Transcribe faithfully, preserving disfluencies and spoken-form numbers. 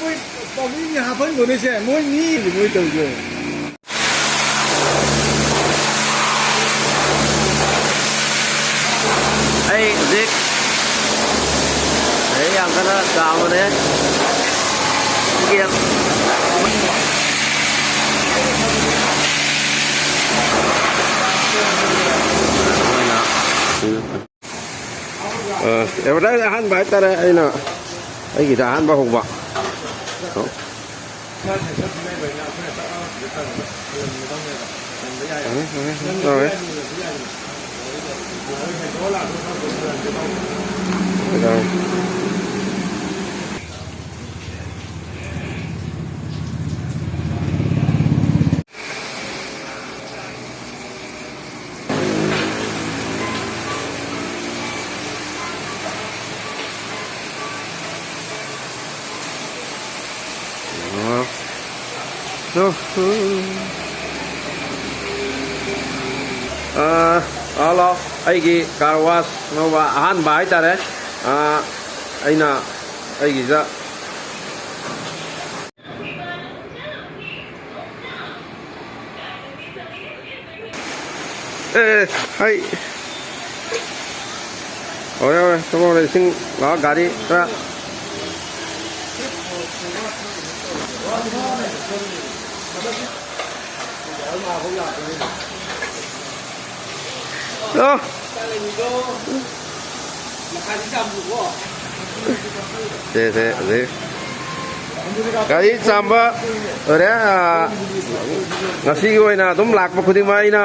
ꯃꯣꯏ ꯄꯥꯝꯕꯤ ꯃꯤ ꯍꯥꯞꯐꯟꯕꯅꯤꯁꯦ, ꯃꯣꯏ ꯃꯤ ꯃꯣꯏ ꯇꯧꯖꯦ꯫ ꯑꯩ ꯍꯧꯖꯤꯛ ꯑꯩ ꯌꯥꯝ ꯀꯟꯅ ꯆꯥꯎꯕꯅꯦ꯫ ꯒꯦꯝ꯫ ꯑ, ꯑꯦꯗꯚꯔꯇꯥꯏꯁ ꯑꯍꯥꯟꯕ ꯍꯥꯏꯇꯥꯔꯦ, ꯑꯩꯅ ꯑꯩꯒꯤꯗ ꯑꯍꯥꯟꯕ ꯍꯧꯕ꯫ ꯇꯧꯔꯦ꯫ ꯑ, ꯍꯜꯂꯣ, ꯑꯩꯒꯤ ꯀꯥꯔ ꯋꯥꯁ ꯑꯅꯧꯕ ꯑꯍꯥꯟꯕ ꯍꯥꯏꯇꯥꯔꯦ꯫ ꯑ, ꯑꯩꯅ ꯑꯩꯒꯤꯗ ꯑꯦ, ꯍꯩ꯫ ꯍꯧꯔꯦ, ꯍꯧꯔꯦ꯫ ꯁꯣꯝ ꯍꯧꯔꯦ꯫ ꯏꯁꯤꯡ ꯂꯥꯛꯑꯣ, ꯒꯥꯔꯤ ꯈꯔ꯫ ꯂꯥꯛꯑꯣ꯫ ꯁꯦ, ꯁꯦ, ꯍꯧꯖꯤꯛ ꯒꯥꯔꯤ ꯆꯥꯝꯕ ꯂꯣꯏꯔꯦ꯫ ꯑꯥ, ꯉꯁꯤꯒꯤ ꯑꯣꯏꯅ ꯑꯗꯨꯝ ꯂꯥꯛꯄ ꯈꯨꯗꯤꯡꯃꯛ ꯑꯩꯅ